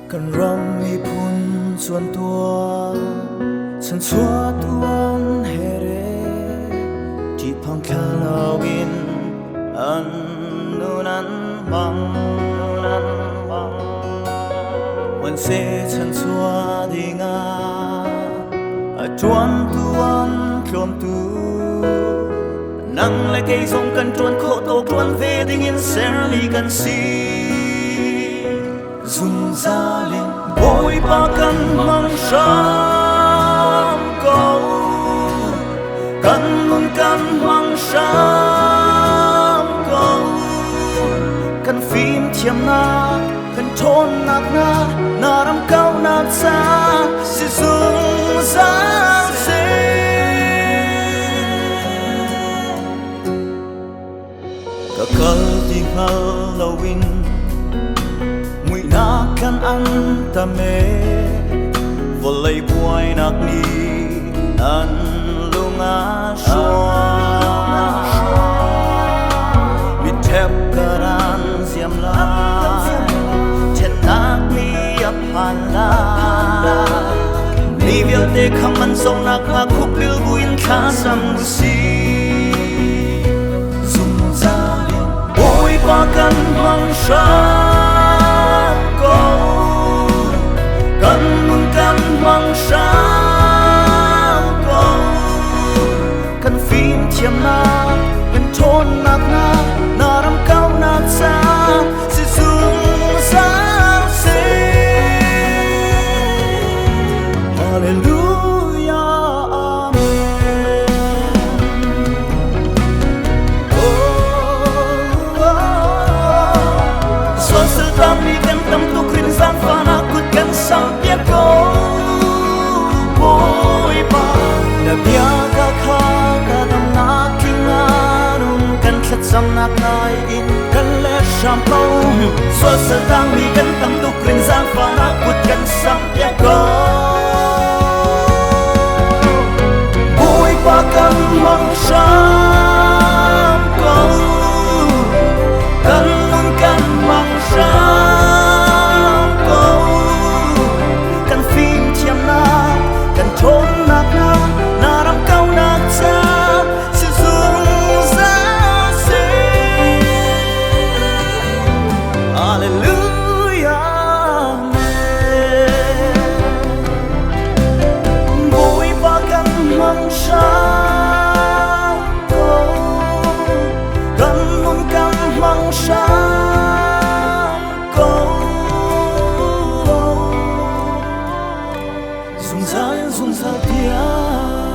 Kan ram miphun chuan tuah chanchuah tuan here ṭihphang thlalau in an nun an hmang nun an hmang Wan se chanchuah dingah a ṭuan tu an tlawm tu nang le kei zong kan ṭuan khawh tawk ṭuan ve dingin sermi kan si. Zungzal in Bawipa kan hmang hram ko. Kan nun kan hmang hram ko. Kan fimthiamnak, kan ṭhawnnak na, na ram kaunak ca si zungzal seh. Ka kal ti hngal loin muihnak kan an tam e, vawlei buainak nih an lung a hruai. Mitṭhep karan ziam lai, ṭhennak nih a phan lai. Mi vialte kham an zohnak hnga khukbil buin thla cam u sih. Zungzal in Bawipa kan hmang hram ko. Kan nun kan hmang hram ko. Kan fimthiamnak, kan ṭhawnnak na, na ram kaunak ca si zungzal seh. Hallelujah, Amen. Oh, oh, oh. Sual mi kan tam tuk rin zaangfahnak kut kan sang piak ko. Bawipa, na bia ka kha ka damnak tling um kan thlacamnak ngai in kan le hram ko. Sual saltang mi kan tam tuk rin zaangfahnak kut kan sang piak ko. Bawipa kan hmang hram ko. Kan nun kan hmang hram ko. Kan fimthiamnak, kan ṭhawnnak na, na ram kaunak ca si zungzal seh. Hallelujah. Amen. Bawipa kan hmang hram ko. Kan nun kan hmang hram ko. Zungzal in zungzal tiang.